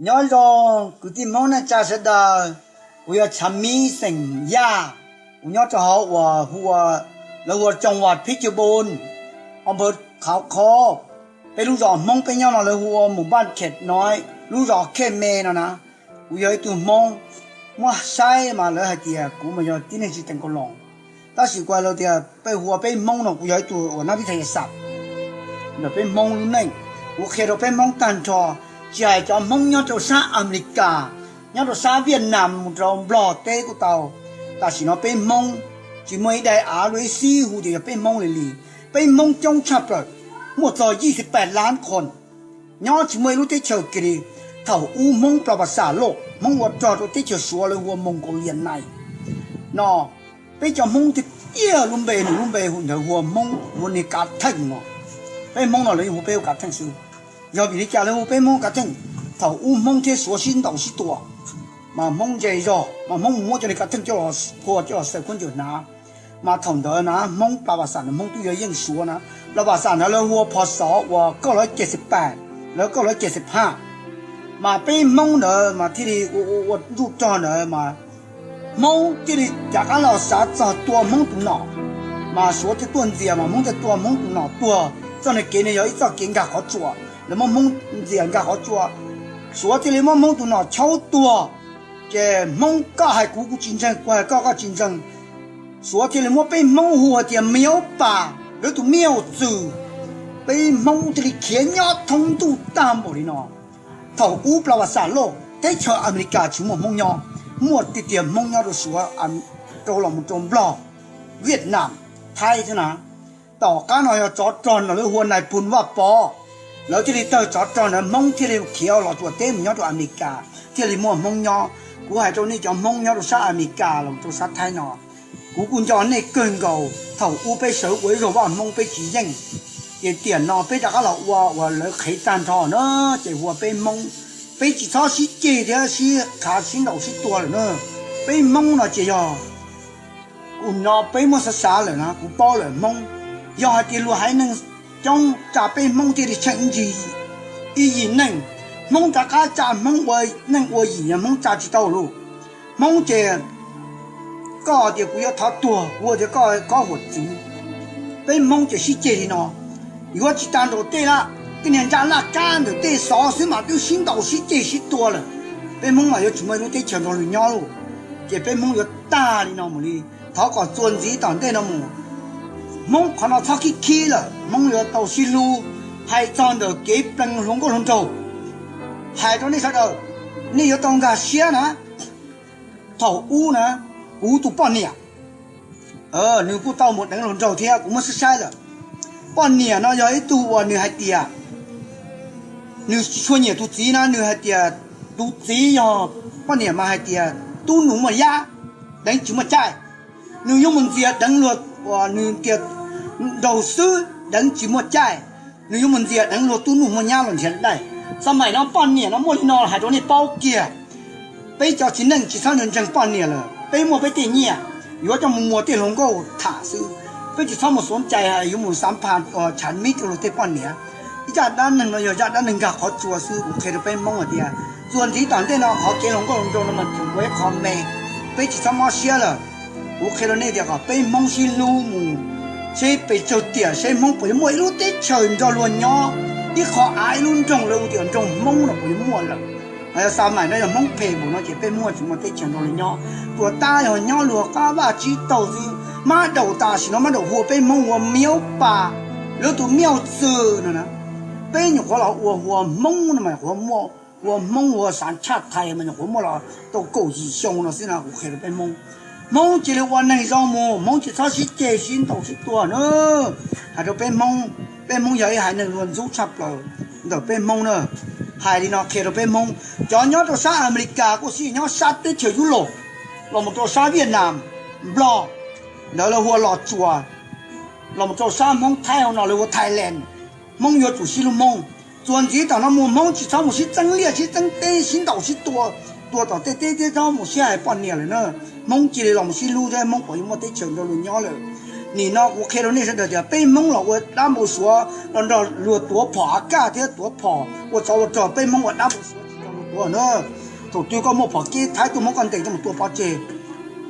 Nyob zoo kwv tij Hmoob neej tsa sawv daws, kuv yog Tshav Mib xeem Yaj, kuv nyob rau hauv uas hu ua, lawv hu ua Tsoom Vam Phib Cwg Npun, o npawg Khauv Khov. Peb lub zos Hmoob peb nyob no lawv hu ua Mus Npaj Khem no, lub zos Khej Me no na. Kuv yog ib tug Hmoob, muab saib mas lawv hais tias kuv mas yog tib neeg tsis teem kaus loos, tab sis kuv hais tias peb hu ua peb Hmoob no kuv yog ib tug uas nab vib thas yas xas ntawm peb Hmoob lub neej. Kuv qhia rau peb Hmoob tag nrho, tsis hais cov Hmoob nyob rau sab Amelikas, nyob rau sab Viaj Nam mus rau Nplog teb kuj tau. Tam sim no peb Hmoob tsis muaj ib daim av luag ib xib hu tias yog peb Hmoob li li. Peb Hmoob coob tshaj plaws, muaj txog yim xib peb lab khoom, nyob tsis muaj ib lub teb chaws kiag li. Thaum ub Hmoob plas vas xas loj, Hmoob ua rog rau teb chaws Suav lawv hu ua Moos Kaus Lias Nais no. Peb cov Hmoob tiag tiag lub npe, nws lub npe hu ntawd hu ua Hmoob ua niag kav theej no. Peb Hmoob no lawv yeej hu peb ua kav theej xwb. Yog vim li cas lawv hu peb Hmoob kav theej? Thaum ub Hmoob thiab Suav sib ntaus sib tua, mas Hmoob ntse zog mas Hmoob mus muab cov niag kav theej coj los phua coj los xaws khaub ncaws hnav. Mas thaum ntawd na Hmoob plas vas xas ntawd Hmoob twb yuav yeej Suav na. Plas vas xas ntawd lawv hu ua phos xov uas kaum lab ces xib peb, lawv kaum lab ces xib haj. Mas peb Hmoob ntawd mas thiaj li ua ntsuj rog ntawd mas Hmoob thiaj li rov qab los xav txog tua Hmoob tus nom. Mas Suav thiaj tuaj ntxias mas Hmoob thiaj tua Hmoob tus nom tuag. Txoj niag kev no yog ib txoj kev nkag qhov tsua, lawv muab Hmoob ntxias nkag qhov tsua. Suav thiaj li muab Hmoob tus nom tshaub tuag. Ces Hmoob koj hais kuv kuv tsis ntseeg, kuv hais koj koj tsis ntseeg. Suav thiaj li muab peb Hmoob hu hais tias me yaub pas, lawv tus me yaus txwm. Peb Hmoob thiaj li khiav nyob thoob ntuj tag npaum li no. Thaum ub plas vas xas loj, teb chaws Amelikas tsis muaj Hmoob nyob, muaj tiag tiag Hmoob nyob rau Suav, rau los mus rau Nplog, Viaj Nam, Thaib xwb na. Tom qab no yog tsov rog no lawv hu ua Nais Phoo Vaj Pov, lawv thiaj li tawg tsov rog ntawd Hmoob thiaj li khiav los tsuam teb mus nyob rau Amelikas thiaj li muaj Hmoob nyob. Kuv hais rau nej cov Hmoob nyob rau sab Amelikas los rau sab Thaib no, kuv kuj nco nej kawg nkaus. Thaum ub peb sawv ua ib zaug vaj Hmoob peb tsis yeej, ces tiam no peb rov qab los ua uas lawv qhev tag nrho na, ces hu ua peb Hmoob. Peb tsis txhob sib ceg thiab sib qhav sib ntaus sib tua lawm na. Peb Hmoob no ces yog kuv no peb muab xav xav lawm na kuv paub lawm Hmoob. Yog hais tias luag haiv neeg coob tsa peb Hmoob thiaj li tsheej ib ncig ib yim neej. Hmoob rov qab tsa Hmoob ua neej ua yim, Hmoob tsa tsis tau lauj. Hmoob ces koj tias kuv yuav thov tuag, kuv tias koj kob huam txwv. Peb Hmoob ces sib ceg li no. Yuav tsis tas nraum tej lawm, tej niag nraj laj kab ntawm tej xov xwb mas twb sib ntaus sib ceg sib tua lawm. Peb Hmoob mas yuav tsis muaj ib lub teb chaws nrog luag nyob lauj. Ces peb Hmoob yuav tag li no mus li. Thov kom txuas ntxiv tom ntej no mus, Hmoob qhov no txhob khib khib lawm, Hmoob yuav tau sib hlub. Hais txog ntawm kev pleev hluas nkauj hluas nraug, hais rau nej sawv daws, nej yuav tau nkag siab na. Thaum ub na, kuv tus poj niam, nws kuj tau mus deev hluas nraug thiab, kuv muab saib saib lawm. Poj niam no yog ib tug uas nws hais tias nws tsis tshua nyiam tus txiv na, nws hais tias tus txiv yog, poj niam mas hais tias tub nus muaj yab, deev tsis muaj caij. Nws yuav mus ntxias deev luag uas nws tias nraug xwb deev tsis muaj caij. Nws yuav mus ntxias deev luag tub nus muaj nyab los nrhiav daim. Xab maim no poj niam no muaj li no hais rau nej paub kiag. Peb cov txiv neej tsis txhob ntseeg poj niam lawm, peb muaj peb tej nyiaj, yuav coj mus muas tej hluas nkauj tham xwb. Peb tsis txhob mus xuv cai yuav mus xav pha tshav mib rau luag tej poj niam. Ib zaj dab neeg no yog zaj dab neeg nkag qhov tsua xwb, kuv qhia rau peb Hmoob hais tias txuas ntxiv tom ntej no qhov kev hluas nkauj hluas nraug no mas tseem ua ib qho me. Peb tsis txhob mob siab lawm. Kuv qhia rau nej tias kom peb Hmoob sib hlub mus, seb pes tsawg tiam seb Hmoob puas yuav muaj ib lub teb chaws nrog luag nyob, ib qho av ib lub nroog lawv hu tias nroog Hmoob no puas yuav muaj lawm. Ho yog xab maim no yog Hmoob phem npaum no ces peb Hmoob tsis muaj teb chaws nrog luag nyob. Tuam tab yog nyob luag qab vaj tsib taug xwb. Mab daum tam sim no mab daum hu ua peb Hmoob ua miaub pas, lawv tus miaub txwm no na. Peb nyuam qhuav los ua hu ua Hmoob no mas nyuam qhuav muaj, ua Hmoob ua xav tshaj thais mas nyuam qhuav muaj los tau kaum yim xyoo no xwb no kuv qhia rau peb Hmoob. Hmoob cia li ua neeg zoo mus, Hmoob tsis txhob sib ceg sib ntaus sib tua na. Hais rau peb Hmoob, peb Hmoob yog ib haiv neeg luag ntxub tshaj plaws ntawm peb Hmoob na. Hais li no qhia rau peb Hmoob, cov nyob rau sab Amelikas kuj xij, nyob sab teb chaws Yulaus, los mus rau sab Viaj Nam, Nplog, ntawd lawv hu ua Los Tsuas, los mus rau sab Hmoob Thaib hauv no lawv hu ua Thailand. Hmoob yuav tsum sib hlub Hmoob. Txuas ntxiv tom no mus Hmoob tsis txhob mus sib txeeb liaj sib txeeb teb sib ntaus sib tua, tua tom tej teb tsis txhob mus sib hais poj niam lawm na. Hmoob cia li los mus sib hlub thiab Hmoob puas yuav muaj teb chaws nrog luag nyob lawm. Nim no kuv qhia rau nej sawv daws tias peb Hmoob los ua dab npau suav los nrog luag tuav phom a kaj thiab tuav phom ua tsov ua rog, peb Hmoob ua dab npau suav tsis nrog luag Ua na, thaum twg koj muaj phom kib Thaib tuaj muab koj ntes coj mus tua pov tseg.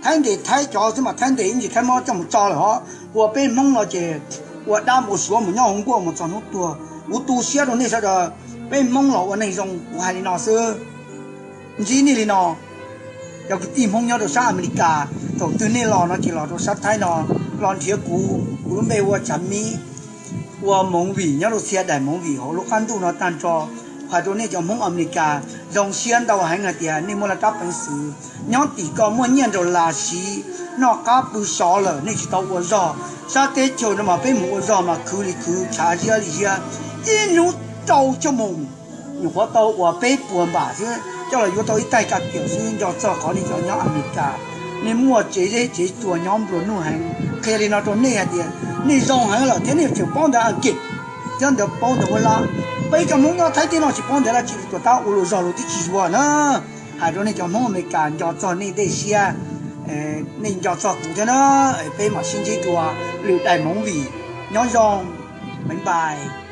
Thaib ntes Thaib cov xwb mas Thaib ntes ib ntsis Thaib muab coj mus tso lawm hos. Ua peb Hmoob no ces ua dab ua suav mus nyob hauv nkuaj mus txog hnub tuag. Kuv tu siab rau nej sawv daws, peb Hmoob los ua neeg zoo, kuv hais li no xwb. Ntsib nej li no, cov kwv tij Hmoob nyob rau sab Amelikas, thaum twg nej los no ces los rau sab Thaib no, los nrhiav kuv, kuv lub npe hu ua Tsav Mib, ua movie nyob rau txhia daim movie hauv lub qab ntuj no tag nrho. Hais rau nej cov Hmoob Amelikas, zoo siab ntau heev hais tias nej muaj laj rab peev xwm nyob tim ko muaj nyiaj nrog las siv, noj qab pw sov lawm nej tsis tau ua zog. Sab teb chaws no mas peb mus ua zog mas khwv li khwv, tshav ziab li ziab, ib hnub rau xuab moos, nyuam qhuav tau ua peb puas npam xwb, coj los yuav tau ib taig ka tiam xwb. Nco txog qhov nej cov nyob Amelikas, nej muaj tsev zeb tsev tsua nyob nplua nuj heev. Qhia li no rau nej hais tias nej zoo heev lawm thiab nej tseem paub ntawv Askiv thiab ntawv paub ntawv Huab Lab. Peb cov Hmoob nyob Thaib teb no tsis paub ntawv dab tsi li, tuam tab ua luam zog los twb tsis yuav na. Hais rau nej cov Hmoob Amelikas, nco txog nej dej siab, nej nco txog kuv thiab na. Peb mam sib ntsib dua lwm daim movie. Nyob zoo, bye bye.